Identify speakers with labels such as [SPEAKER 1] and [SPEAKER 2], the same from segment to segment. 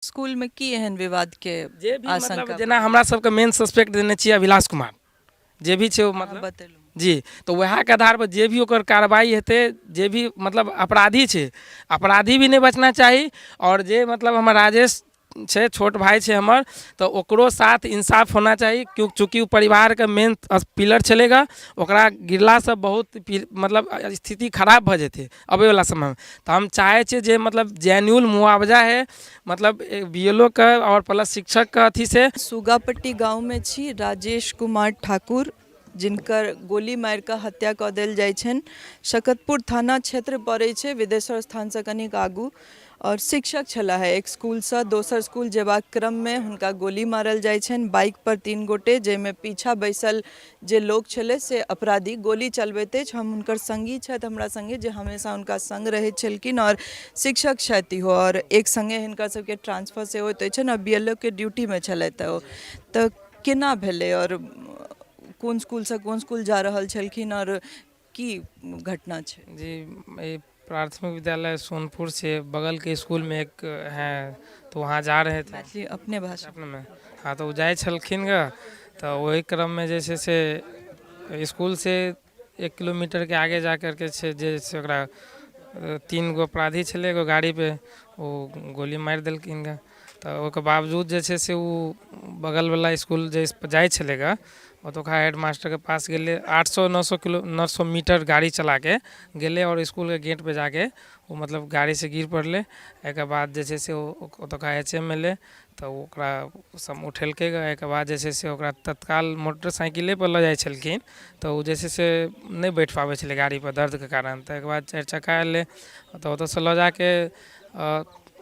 [SPEAKER 1] स्कूलमे की एहन विवादके
[SPEAKER 2] जे भी मतलब
[SPEAKER 1] आशंका
[SPEAKER 2] जेना हमरा सबके मेन सस्पेक्ट देने छियै अभिलाष कुमार जे भी छै ओ मतलब
[SPEAKER 1] बतेलहुँ
[SPEAKER 2] जी तऽ उएहके आधारपर जे भी ओकर कार्रवाइ हेतै जे भी मतलब अपराधी छै अपराधी भी नहि बचना चाही आओर जे मतलब हमर राजेश छै छोट भाय छै हमर तऽ ओकरो साथ इंसाफ होना चाही क्यों चूँकि ओ परिवारके मेन पिलर छलै गऽ ओकरा गिरलासँ बहुत मतलब स्थिति खराब भऽ जेतै अबैवला समयमे तऽ हम चाहै छियै जे मतलब जेन्युइन मुआवजा हइ मतलब बी एल ओ के आओर प्लस शिक्षकके अथीसँ
[SPEAKER 1] सुगापट्टी गाँवमे छी राजेश कुमार ठाकुर जिनकर गोली मारि कऽ हत्या कऽ देल जाइ छनि शकतपुर थाना क्षेत्र पड़ै छै विदेश्वर स्थानसँ कनिक आगू आओर शिक्षक छलाह एक स्कूलसँ दोसर स्कूल जेबाक क्रममे हुनका गोली मारल जाइ छनि बाइकपर तीन गोटे जाहिमे पीछा बैसल जे लोक छलै से अपराधी गोली चलबैत अछि हम हुनकर सङ्गी छथि हमरा सङ्गे जे हमेशा हुनका सङ्ग रहैत छलखिन आओर शिक्षक छथि इहो आओर एक सङ्गे हिनकर सबके ट्रांसफर सेहो होइत छनि आओर बी एल ओ के ड्यूटीमे छलथि ओ तऽ केना भेलै आओर कोन स्कूलसँ कोन स्कूल जा रहल छलखिन आओर की घटना छै
[SPEAKER 2] जी ई प्राथमिक विद्यालय सोनपुर से बगल के स्कूल में एक हैं तो वहाँ जा रहे थे
[SPEAKER 1] मैथिली अपने भाषा
[SPEAKER 2] अपने में हाँ तऽ ओ जाइ छलखिन गऽ तऽ ओहि क्रममे जे छै से इसकुल से एक किलोमीटरके आगे जा करके छै जे छै ओकरा तीन गो अपराधी छलै एगो गाड़ीपर ओ गोली मारि देलखिन गऽ तऽ ओहिके बावजूद जे छै से ओ बगलवला इसकुल जे जाइ छलै गऽ ओतुका हेड मास्टरके पास गेलै 800 900 किलो 900 मीटर गाड़ी चलाके गेलै आओर इसकुलके गेटपर जाके ओ मतलब गाड़ीसँ गिर पड़लै। एहिके बाद जे छै से ओ ओतुका एच एम एलै तऽ ओकरा सब उठेलकै गऽ। एहिके बाद जे छै से ओकरा तत्काल मोटरसाइकिलेपर लऽ जाइ छलखिन तऽ ओ जे छै से नहि बैठ पाबै छलै गाड़ीपर दर्दके कारण। ताहिके बाद चारि चक्का अयलै तऽ ओतऽसँ लऽ जाके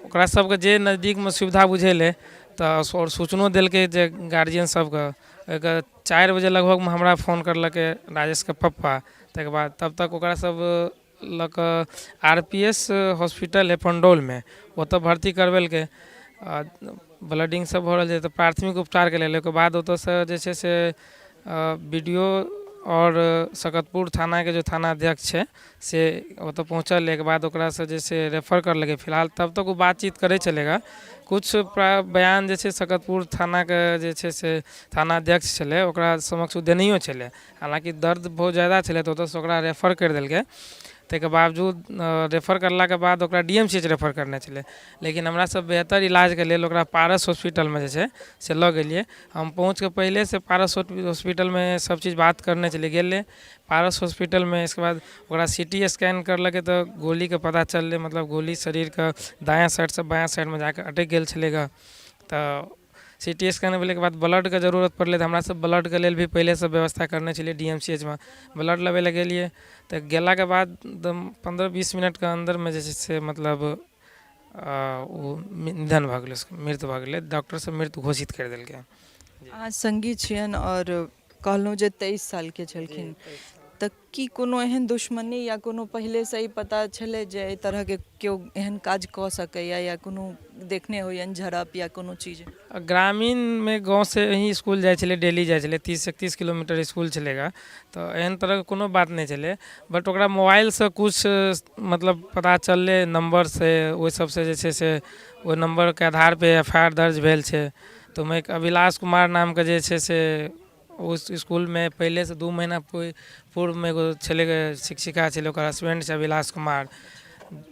[SPEAKER 2] ओकरा सबके जे नजदीकमे सुविधा बुझेलै तऽ आओर सूचनो देलकै जे गार्जियन सबके। ओहिके 4 बजे लगभगमे हमरा फोन करलकै राजेशके पप्पा। ताहिके बाद तब तक ओकरा सब लऽ कऽ आर पी एस हॉस्पिटल हइ पण्डौलमे, ओतऽ भर्ती करबेलकै। ब्लडिंग सब भऽ रहल छै तऽ प्राथमिक उपचारके लेल ओहिके बाद ओतऽसँ जे छै से बी डी ओ आओर सकतपुर थानाके जे थानाध्यक्ष छै से ओतऽ पहुँचल। एहिके बाद ओकरासँ जे छै रेफर करलकै। फिलहाल तब तक ओ बातचीत करै छलै हँ। किछु बयान जे छै सकतपुर थानाके जे छै से थानाध्यक्ष छलै ओकरा समक्ष ओ देनहियो छलै। हालाँकि दर्द बहुत जादा छलै तऽ ओतऽसँ ओकरा रेफर करि देलकै। ताहिके बावजूद रेफर करलाके बाद ओकरा D M C H refer करने छलै, लेकिन हमरा सब बेहतर इलाजके लेल ओकरा पारस हॉस्पिटलमे जे छै से लऽ गेलियै। हम पहुँचके पहिलेसँ पारस हॉस्पिटलमे सब चीज बात करने छलियै। गेलै पारस हॉस्पिटलमे, इसके बाद ओकरा सी टी स्कैन करलकै तऽ गोलीके पता चललै, मतलब गोली शरीरके दायाँ साइडसँ बायाँ साइडमे जाके अटकि गेल छलै गऽ। तऽ सी टी स्कैन भेलाके बाद ब्लडके जरूरत पड़लै तऽ हमरा सब ब्लडके लेल भी पहिलेसँ व्यवस्था करने छलियै। डी एम सी एच मे ब्लड लबै लए गेलियै तऽ गेलाके बाद 15-20 मिनटके अन्दरमे जे छै से मतलब ओ निधन भऽ गेलै, मृत भऽ गेलै। डॉक्टर सब मृत घोषित करि देलकै।
[SPEAKER 1] अहाँ सङ्गी छियनि आओर कहलहुँ जे 23 सालके छलखिन, तऽ की कोनो एहन दुश्मनी या कोनो पहिलेसँ ई पता छलै जे एहि तरहके केओ एहन काज कऽ सकैए या कोनो देखने होइयनि झड़प या कोनो चीज?
[SPEAKER 2] ग्रामीणमे गाँवसँ ही इसकुल जाइ छलै, डेली जाइ छलै। 30 31 किलोमीटर इसकुल छलै गऽ, तऽ एहन तरहके कोनो बात नहि छलै। बट ओकरा मोबाइलसँ किछु मतलब पता चललै नम्बरसँ, ओहि सबसँ जे छै से ओहि नम्बरके आधारपर एफ I R दर्ज भेल छै। तऽ ओहिमे एक अभिलाष कुमार नामके जे छै से उस इसकुलमे पहिलेसँ 2 महीना पूर्वमे एगो छलै शिक्षिका छलै, ओकर हसबैंड छै अभिलाष कुमार।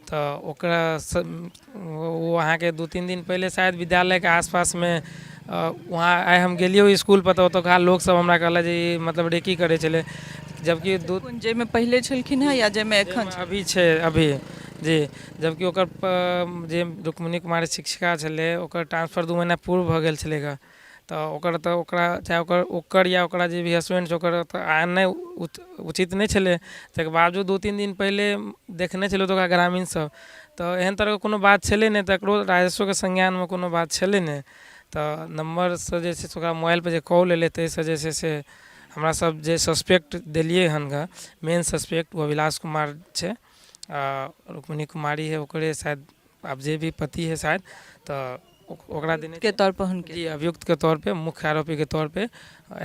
[SPEAKER 2] तऽ ओकरा ओ अहाँके 2-3 दिन पहिले शायद विद्यालयके आसपासमे वहाँ आइ हम गेलियै ओहि इसकुलपर तऽ ओतुका लोकसभ हमरा कहलक जे ई मतलब रेकी करै छलै, जबकि दू
[SPEAKER 1] जाहिमे पहिले छलखिन हेँ या जाहिमे एखन
[SPEAKER 2] अभी छै अभी जी, जबकि ओकर जे रुक्मिणी कुमारी शिक्षिका छलै ओकर ट्रांसफर 2 महीना पूर्व भऽ गेल छलै गऽ। तऽ ओकर तऽ ओकरा चाहे ओकर ओकर या ओकरा जे भी हसबैंड छै ओकर तऽ आननाइ उचित नहि छलै। ताहिके बावजूद 2-3 दिन पहिले देखने छलै ओतुका ग्रामीणसभ। तऽ एहन तरहके कोनो बात छलै नहि, तकरो राजेशोके संज्ञानमे कोनो बात छलै नहि। तऽ नम्बरसँ जे छै से ओकरा मोबाइलपर जे कॉल एलै ताहिसँ जे छै से हमरा सब जे सस्पेक्ट देलियै हन गऽ, मेन सस्पेक्ट ओ अभिलाष कुमार छै आ रुक्मिणी कुमारी है ओकरे शायद आब जे भी पति है शायद, तऽ ओकरा देने
[SPEAKER 1] के तौर पर हुनके
[SPEAKER 2] जी, अभियुक्तके तौर पे, मुख्य आरोपीके तौर पे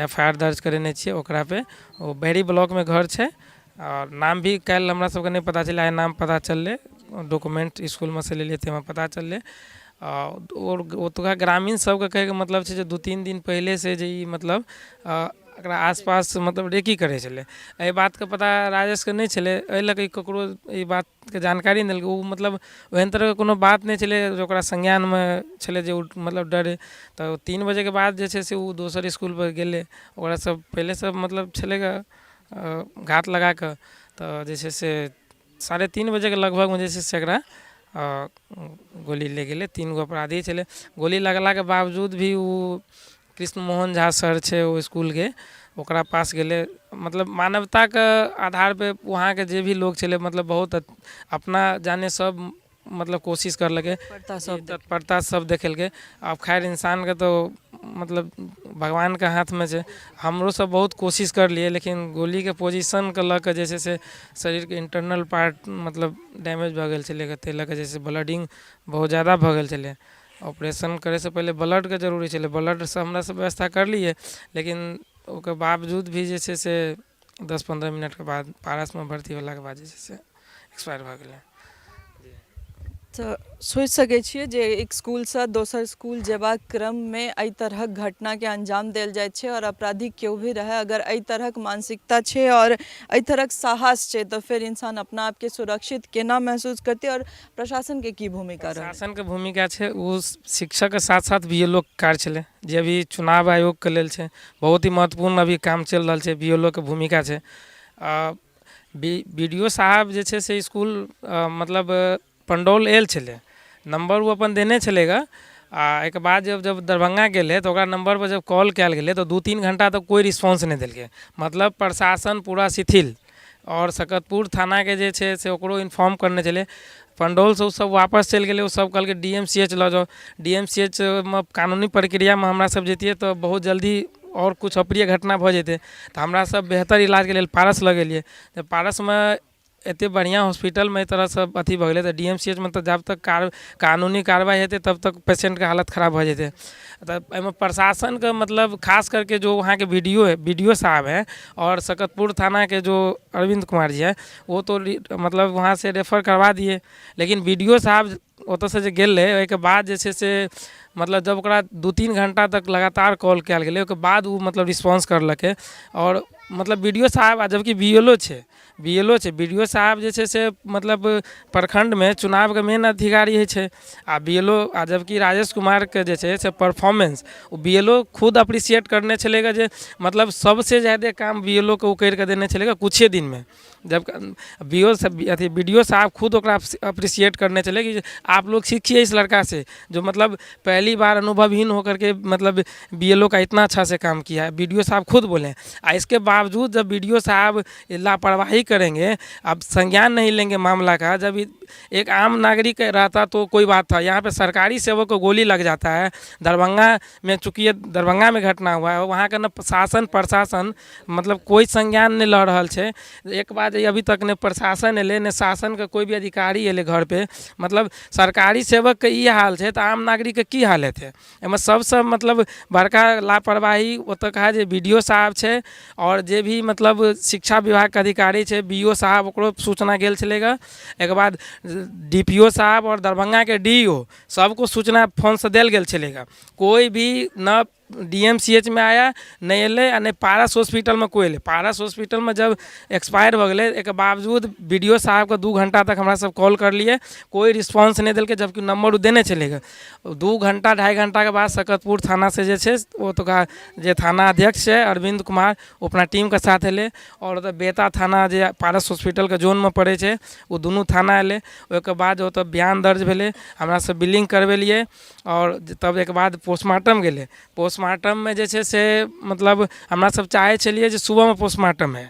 [SPEAKER 2] एफ I R दर्ज करेने छियै ओकरा पे। ओ बहरी ब्लॉकमे घर छै आओर नाम भी काल्हि हमरा सबके नहि पता छलै, आइ नाम पता चललै। डॉक्यूमेंट इसकुलमे से लेलियै ताहिमे पता चललै। आओर ओतुका ग्रामीण सबके कहैके मतलब छै जे 2-3 दिन पहिलेसँ जे ई मतलब एकरा आसपास मतलब रेकी करै छलै। एहि बातके पता राजेशके नहि छलै, एहि लऽ कऽ ई ककरो ई बातके जानकारी नहि देलकै। ओ मतलब ओहन तरहके कोनो बात नहि छलै जे ओकरा संज्ञानमे छलै जे ओ मतलब डरै। तऽ 3 बजेके बाद जे छै से ओ दोसर इसकुलपर गेलै, ओकरा सब पहिलेसँ मतलब छलै घात लगाकऽ। तऽ जे छै से 3:30 बजेके लगभगमे जे छै से एकरा गोली लागि गेलै। 3 गो अपराधी छलै। गोली लगलाके बावजूद भी ओ कृष्ण मोहन झा सर छै ओ इसकुलके, ओकरा पास गेलै। मतलब मानवताके आधारपर वहाँके जे भी लोक छलै मतलब बहुत अपना जाने सब मतलब कोशिश करलकै, तत्परता सब देखेलकै। आब खैर इंसानके तऽ मतलब भगवानके हाथमे छै। हमरो सब बहुत कोशिश करलियै, लेकिन गोलीके पोजिशनके लऽ कऽ जे छै से शरीरके इंटरनल पार्ट मतलब डैमेज भऽ गेल छलै, ताहि लऽ कऽ जे छै से ब्लडिंग बहुत ज्यादा भऽ गेल छलै। ऑपरेशन करैसँ पहिले ब्लडके जरूरी छलै, ब्लडसँ हमरा सब व्यवस्था करलियै, लेकिन ओकर बावजूद भी जे छै से 10-15 मिनटके बाद पारसमे भर्ती भेलाके बाद जे छै से एक्सपायर भऽ गेलै।
[SPEAKER 1] तऽ सोचि सकै छियै जे एक स्कूलसँ दोसर स्कूल जेबाक क्रममे एहि तरहक घटनाके अंजाम देल जाइत छै आओर अपराधी केओ भी रहै, अगर एहि तरहक मानसिकता छै आओर एहि तरहक साहस छै तऽ फेर इंसान अपना आपके सुरक्षित केना महसूस करतै आओर प्रशासनके की भूमिका रहलै?
[SPEAKER 2] प्रशासनके भूमिका छै ओ शिक्षकके साथ साथ बी एल ओ के कार्य छलै, जे अभी चुनाव आयोगके लेल छै बहुत ही महत्वपूर्ण अभी काम चलि रहल छै, बी एल ओ के भूमिका छै। बी डी ओ साहब जे छै से इसकुल मतलब पंडौल आयल छलै, नम्बर ओ अपन देने छलै गऽ। आ एहिके बाद जब जब दरभंगा गेलै तऽ ओकरा नम्बरपर जब कॉल कयल गेलै तऽ 2-3 घण्टा तक कोइ रिस्पॉन्स नहि देलकै। मतलब प्रशासन पूरा शिथिल। आओर सकतपुर थानाके जे छै से ओकरो इन्फॉर्म करने छलै। पंडौलसँ ओसभ वापस चलि गेलै, ओसभ कहलकै डी एम सी एच लऽ जाउ। डी एम सी एच मे कानूनी प्रक्रियामे हमरा सब जैतियै तऽ बहुत जल्दी आओर किछु अप्रिय घटना भऽ जेतै, तऽ हमरा सब बेहतर इलाजके लेल पारस लऽ गेलियै। तऽ पारसमे एतेक बढ़िआँ हॉस्पिटलमे एहि तरहसँ अथी भऽ गेलै तऽ डी एम सी एच मे तऽ जाब तक कानूनी कार्रवाइ हेतै तब तक पेशेन्टके हालत खराब भऽ जेतै। तऽ एहिमे प्रशासनके मतलब खास करके जो वहाँके बी डी ओ है, बी डी ओ साहब हैं और सकतपुर थानाके जो अरविन्द कुमार जी हैं, वो तो मतलब वहाँ से रेफर करवा दिए, लेकिन बी डी ओ साहब ओतऽसँ जे गेलै ओहिके बाद जे छै से मतलब जब ओकरा 2-3 घण्टा तक लगातार कॉल कयल गेलै ओहिके बाद ओ मतलब रिस्पॉन्स करलकै। आओर मतलब बी डी ओ साहब, आ जबकि बी एल ओ छै, बी एल ओ छै, बी डी ओ साहब जे छै से मतलब प्रखण्डमे चुनावके मेन अधिकारी होइ छै, आ बी एल ओ, आ जबकि राजेश कुमारके जे छै से परफॉर्मेंस ओ बी एल ओ खुद अप्रिसिएट करने छलै जे मतलब सबसँ जादे काम बी एल ओ के ओ करिकऽ देने छलै किछे दिनमे। जब बी ओ सब अथी बी डी ओ साहब खुद ओकरा अप्रिसिएट करने छलै कि आप लोग सीखिए इस लड़का से, जो मतलब पहली बार अनुभवहीन होकर के मतलब बी एल ओ का इतना अच्छा से काम किया है, बी डी ओ साहब खुद बोले। आ इसके बावजूद जब बी डी ओ साहब लापरवाही करेंगे, अब संज्ञान नहीं लेंगे मामला का, जब एक आम नागरिक रहता तो कोई बात था, यहाँ पे सरकारी सेवक को गोली लग जाता है। दरभंगा में चूँकि ये दरभंगा में घटना हुआ है, वहाँ का न शासन प्रशासन मतलब कोइ संज्ञान नहि लऽ रहल छै। एक बात अभी तक नहि प्रशासन एलै, नहि शासनके कोइ भी अधिकारी एलै घर पे। मतलब सरकारी सेवकके ई हाल छै तऽ आम नागरिकके की हाल हेतै? एहिमे सबसँ मतलब बड़का लापरवाही ओतुका जे बी डी ओ साहब छै आओर जे भी मतलब शिक्षा विभागके अधिकारी छै, बी ओ साहब, ओकरो सूचना गेल छलै गऽ। एहिके बाद डी पी ओ साहब आओर दरभंगाके डी ओ सबको सूचना फोनसँ देल गेल छलै गऽ। कोइ भी न डी एम सी एच मे आया, नहि एलै, आ नहि पारस हॉस्पिटलमे कोइ एलै। पारस हॉस्पिटलमे जब एक्सपायर भऽ गेलै एहिके बावजूद बी डी ओ साहबके 2 घण्टा तक हमरा सब कॉल करलियै, कोइ रिस्पॉन्स नहि देलकै, जबकि नम्बर ओ देने छलै गऽ। 2 घण्टा 2.5 घण्टाके बाद सकतपुर थानासँ जे छै ओतुका जे थाना अध्यक्ष छै अरविन्द कुमार, ओ अपना टीमके साथ एलै आओर ओतऽ बेता थाना जे पारस हॉस्पिटलके जोनमे पड़ै छै ओ दुनू थाना एलै। ओहिके बाद ओतऽ बयान दर्ज भेलै, हमरा सब बिलिंग करबेलियै आओर तब एहिके बाद पोस्टमार्टम गेलै। पोस्टमार्टममे जे छै से मतलब हमरा सब चाहै छलियै जे सुबहमे पोस्टमार्टम होइ।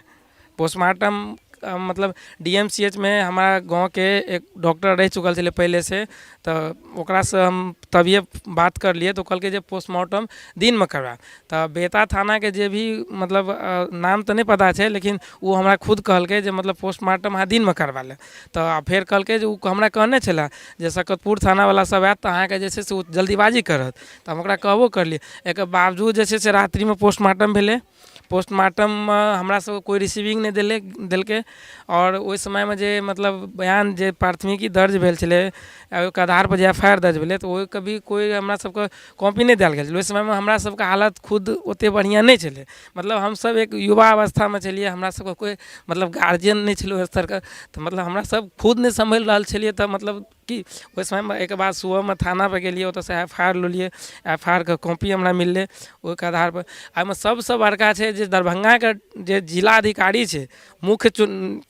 [SPEAKER 2] पोस्टमार्टम मतलब डी एम सी एच मे हमरा गाँवके एक डॉक्टर रहि चुकल छलै पहिलेसँ, तऽ ओकरासँ हम तभिये बात करलियै तऽ ओ कहलकै जे पोस्टमार्टम दिनमे करबायब। तऽ बेता थानाके जे भी मतलब नाम तऽ नहि पता छै, लेकिन ओ हमरा खुद कहलकै जे मतलब पोस्टमार्टम अहाँ दिनमे करबा लेब। तऽ फेर कहलकै जे ओ हमरा कहने छलए जे सकतपुर थानावला सब आयत तऽ अहाँके जे छै से ओ जल्दीबाजी करत। तऽ हम ओकरा कहबो करलियै। एहिके बावजूद जे छै से रात्रिमे पोस्टमार्टम भेलै। पोस्टमार्टममे हमरा सबके कोइ रिसीविंग नहि देलकै। आओर ओहि समयमे जे मतलब बयान जे प्राथमिकी दर्ज भेल छलै, आ ओहिके आधारपर जे एफ I R दर्ज भेलै, तऽ ओहिके भी कोइ हमरा सबके कॉपी नहि देल गेल छलै। ओहि समयमे हमरा सबके हालत खुद ओतेक बढ़िआँ नहि छलै। मतलब हमसब एक युवा अवस्थामे छलियै, हमरा सबके कोइ मतलब गार्जियन नहि छलै ओहि स्तरके, तऽ मतलब हमरा सब खुद नहि सम्हलि रहल छलियै। तऽ मतलब कि ओहि समयमे एहिके बाद सुबहमे थानापर गेलियै, ओतऽसँ एफ I R लेलियै, एफ I R के कॉपी हमरा मिललै। ओहिके आधारपर एहिमे सबसँ बड़का छै जे दरभङ्गाके जे जिला अधिकारी छै, मुख्य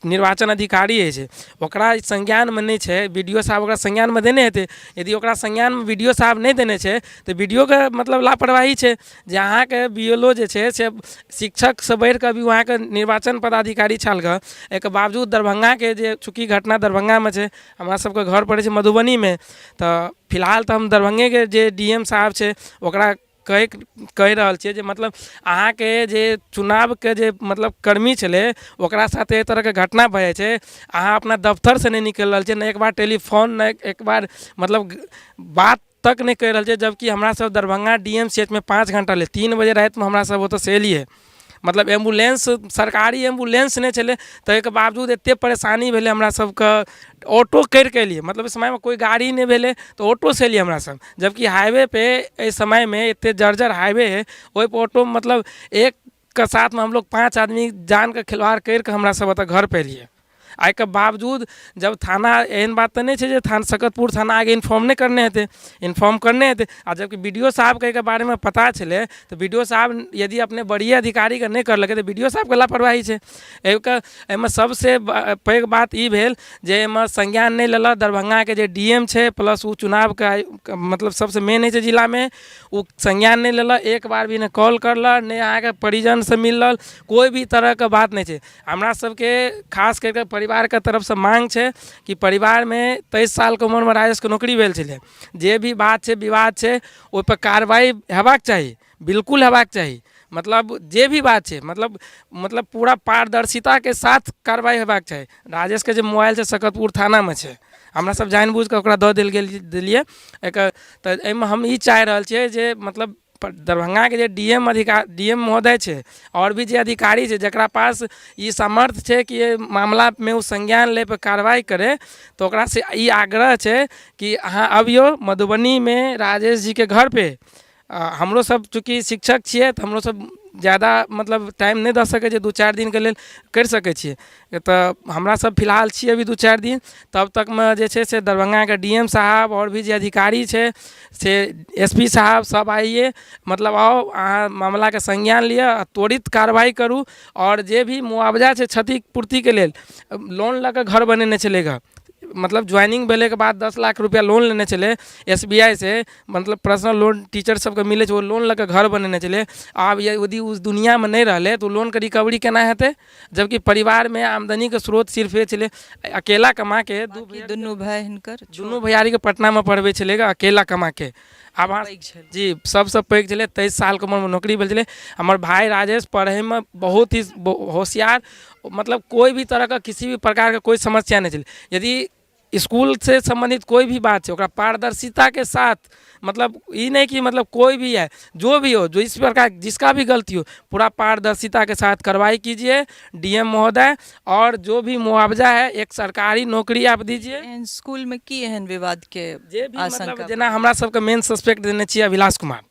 [SPEAKER 2] निर्वाचन अधिकारी होइ छै, ओकरा संज्ञानमे नहि छै। बी डी ओ साहब ओकरा संज्ञानमे देने हेतै। यदि ओकरा संज्ञानमे बी डी ओ साहब नहि देने छै, तऽ बी डी ओ के मतलब लापरवाही छै जे अहाँके बी एल ओ जे छै से शिक्षकसँ बढ़िकऽ भी अहाँके निर्वाचन पदाधिकारी छल गऽ। एहिके बावजूद दरभङ्गाके जे, चूँकि घटना दरभङ्गामे छै, हमरा सबके घर पड़ै छै मधुबनीमे, तऽ फिलहाल तऽ हम दरभङ्गेके जे डी एम साहब छै ओकरा कहि कहि रहल छियै जे मतलब अहाँके जे चुनावके जे मतलब कर्मी छलै, ओकरा साथे एहि तरहके घटना भऽ जाइ छै, अहाँ अपना दफ्तरसँ नहि निकलि रहल छियै, नहि एक बार टेलीफोन, नहि एक बार मतलब बात तक नहि कहि रहल छै। जबकि हमरा सब Darbhanga D M C H मे 5 घण्टा ले 3 बजे रातिमे हमरा सब ओतऽसँ एलियै। मतलब एम्बुलेंस, सरकारी एम्बुलेंस नहि छलै, ताहिके बावजूद एतेक परेशानी भेलै हमरा सबके। ऑटो करिके एलियै, मतलब ओहि समयमे कोइ गाड़ी नहि भेलै तऽ ऑटोसँ एलियै हमरा सब। जबकि हाईवे पे एहि समयमे एतेक जर्जर हाईवे हइ, ओहिपर ऑटो मतलब एकके साथमे हमलोग 5 आदमी जानके खिलवाड़ करिके हमरा सब ओतऽ घरपर एलियै। एहिके बावजूद जब थाना, एहन बात तऽ नहि छै जे थाना, सकतपुर थाना आगे इन्फॉर्म नहि करने हेतै, इन्फॉर्म करने हेतै। आ जबकि बी डी ओ साहबके एहिके बारेमे पता छलै, तऽ बी डी ओ साहब यदि अपने वरीय अधिकारीके नहि करलकै, तऽ बी डी ओ साहबके लापरवाही छै एहिके। एहिमे सबसँ पैघ बात ई भेल जे एहिमे संज्ञान नहि लेलक दरभङ्गाके जे डी एम छै, प्लस ओ चुनावके मतलब सबसँ मेन होइ छै जिलामे, ओ संज्ञान नहि लेलक। एक बार भी नहि कॉल करलक, नहि अहाँके परिजनसँ मिलल, कोइ भी तरहके बात नहि छै। हमरा सबके खास करिके परिवारके तरफसँ माँग छै कि परिवारमे 23 सालके उमरमे राजेशके नौकरी भेल छलै, जे भी बात छै, विवाद छै, ओहिपर कार्रवाइ हेबाक चाही, बिल्कुल हेबाक चाही। मतलब जे भी बात छै, मतलब पूरा पारदर्शिताके साथ कार्रवाइ हेबाक चाही। राजेशके जे मोबाइल छै, सकतपुर थानामे छै। हमरा सब जानि बुझिकऽ ओकरा दऽ देल गेल देलियै एकर। तऽ एहिमे हम ई चाहि रहल छियै जे मतलब दरभङ्गाके जे डी एम अधिकार, डी एम महोदय छै, आओर भी जे अधिकारी छै, जकरा पास ई सामर्थ्य छै कि एहि मामलामे ओ संज्ञान लै पर कार्रवाइ करै, तऽ ओकरासँ ई आग्रह छै कि अहाँ अबियौ मधुबनीमे राजेश जीके घरपर। हमरो सब चूँकि शिक्षक छियै, तऽ हमरो सब जादा मतलब टाइम नहि दऽ सकै छियै, 2-4 दिनके लेल करि सकै छियै। तऽ हमरा सब फिलहाल छियै अभी 2-4 दिन, तब तकमे जे छै से दरभङ्गाके डी एम साहब आओर भी जे अधिकारी छै से एस पी साहब सब आइए, मतलब आउ अहाँ, मामलाके संज्ञान लिअ आ त्वरित कार्रवाइ करू। आओर जे भी मुआवजा छै क्षतिपूर्तिके लेल, लोन लऽ कऽ घर बनेने छलै गऽ, मतलब ज्वाइनिंग भेलाके बाद 10 लाख रुपैआ लोन लेने छलै एस बी I से। मतलब पर्सनल लोन टीचर सबके मिलै छै, ओ लोन लऽ कऽ घर बनेने छलै। आब यदि ओ दुनिआँमे नहि रहलै, तऽ ओ लोनके रिकवरी केना हेतै? जबकि परिवारमे आमदनीके स्रोत सिर्फे छलै अकेला कमाके दू
[SPEAKER 1] बाकी दुनू भाय हिनकर?
[SPEAKER 2] दुनू भैयारीके पटनामे पढ़बै छलै गऽ अकेला कमाके। आब अहाँ
[SPEAKER 1] पैघ छलै?
[SPEAKER 2] जी, सबसँ पैघ छलै। 23 सालके उमरमे नौकरी भेल छलै। हमर भाय राजेश पढ़ैमे बहुत ही होशियार, मतलब कोइ भी तरहके किसी भी प्रकारके कोइ समस्या नहि छलै। यदि इसकुलसँ सम्बन्धित कोइ भी बात छै, ओकरा पारदर्शिताके साथ, मतलब ई नहि कि मतलब कोई भी है, जो भी हो, जो इस प्रकार जिसका भी गलती हो, पूरा पारदर्शिता के साथ कार्रवाई कीजिए डी एम महोदय, और जो भी मुआवजा है, एक सरकारी नौकरी आप दीजिए।
[SPEAKER 1] एहन स्कूलमे की एहन विवादके
[SPEAKER 2] जे भी मतलब
[SPEAKER 1] आशंका?
[SPEAKER 2] जेना हमरा सबके मेन सस्पेक्ट देने छियै अभिलाष कुमार,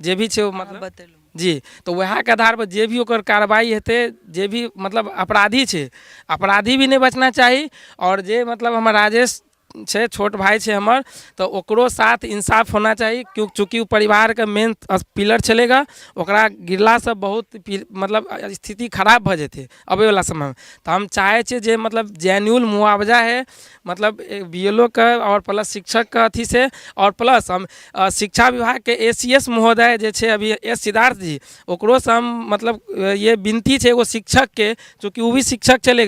[SPEAKER 2] जे भी छै ओ मतलब
[SPEAKER 1] बतेलहुँ।
[SPEAKER 2] जी, तऽ उएहके आधारपर जे भी ओकर कार्रवाइ हेतै, जे भी मतलब अपराधी छै, अपराधी भी नहि बचना चाही। आओर जे मतलब हमर राजेश छै, छोट भाय छै हमर, तऽ ओकरो साथ इंसाफ होना चाही, क्यों चूँकि ओ परिवारके मेन पिलर छलै गऽ। ओकरा गिरलासँ बहुत मतलब स्थिति खराब भऽ जेतै अबैवला समयमे। तऽ हम चाहै छियै जे मतलब जेन्युइन मुआवजा है, मतलब बी एल ओ के आओर प्लस शिक्षकके अथीसँ। आओर प्लस हम शिक्षा विभागके ए सी एस महोदय जे छै अभी एस सिद्धार्थ जी, ओकरोसँ हम मतलब ये विनती छै एगो शिक्षकके, चूँकि ओ भी शिक्षक छलै,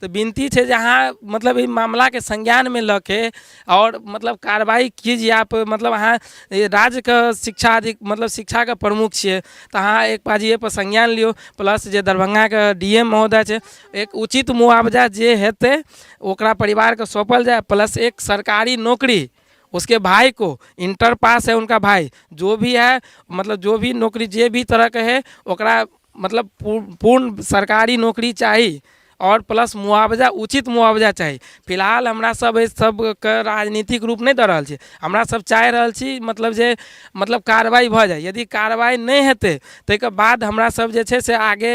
[SPEAKER 2] तऽ विनती छै जे अहाँ मतलब ई मामलाके संज्ञानमे लऽ के आओर मतलब कार्रवाइ कीजिए आप। मतलब अहाँ राज्यके शिक्षा अधिक मतलब शिक्षाके प्रमुख छियै, तऽ अहाँ एक बार एहिपर संज्ञान लियौ। प्लस जे दरभंगाके डी एम महोदय छै, एक उचित मुआवजा जे हेतै ओकरा परिवारके सौंपल जाय, प्लस एक सरकारी नौकरी उसके भाई को, इंटर पास है उनका भाई, जो भी है, मतलब जो भी नौकरी जे भी तरहके है, ओकरा मतलब पूर्ण सरकारी नौकरी चाही। आओर प्लस मुआवजा, उचित मुआवजा चाही। फिलहाल हमरा सब एहि सबके राजनीतिक रूप नहि दऽ रहल छी। हमरा सब चाहि रहल छी मतलब जे मतलब कार्रवाइ भऽ जाइ। यदि कार्रवाइ नहि हेतै, ताहिके बाद हमरा सब जे छै से आगे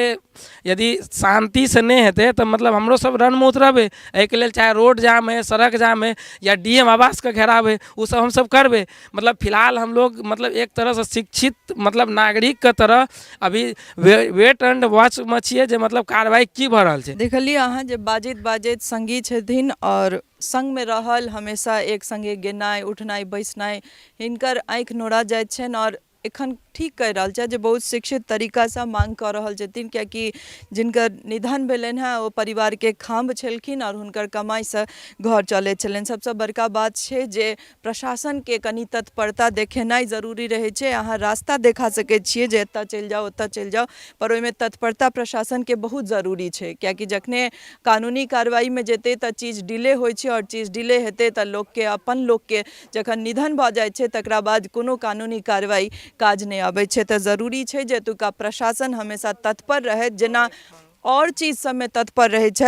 [SPEAKER 2] यदि शान्तिसँ नहि हेतै, तऽ मतलब हमरो सब रणमे उतरबै। एहिके लेल चाहे रोड जाम हइ, सड़क जाम हइ या डीएम आवासके घेराव हइ, ओ सब हमसब करबै। मतलब फिलहाल हमलोग मतलब एक तरहसँ शिक्षित मतलब नागरिकके तरह अभी वेट एंड वॉचमे छियै जे मतलब कार्रवाइ की भऽ रहल छै।
[SPEAKER 1] देखलियै अहाँ जे बाजैत बाजैत सङ्गी छथिन आओर सङ्गमे रहल, हमेशा एक सङ्गे गेनाइ, उठनाइ, बैसनाइ, हिनकर आँखि नोरा जाइत छनि आओर एखन ठीक कहि रहल छथि जे बहुत शिक्षित तरीकासँ माँग कऽ रहल छथिन, किएकि जिनकर निधन भेलनि हेँ ओ परिवारके खाम्ह छलखिन आओर हुनकर कमाइसँ घर चलै छलनि। सभसँ बड़का बात छै जे प्रशासनके कनि तत्परता देखेनाइ जरूरी रहै छै। अहाँ रास्ता देखा सकै छियै जे एतऽ चलि जाउ, ओतऽ चलि जाउ, पर ओहिमे तत्परता प्रशासनके बहुत जरूरी छै, किएकि जखने कानूनी कार्रवाइमे जेतै तऽ चीज डिले होइ छै, आओर चीज डिले हेतै तऽ लोकके, अपन लोकके जखन निधन भऽ जाइ छै, तकरा बाद कोनो कानूनी कार्रवाइ काज नहि अबै छै। तऽ जरूरी छै जे एतुका प्रशासन हमेशा तत्पर रहथि, जेना आओर चीज सबमे तत्पर रहै छथि।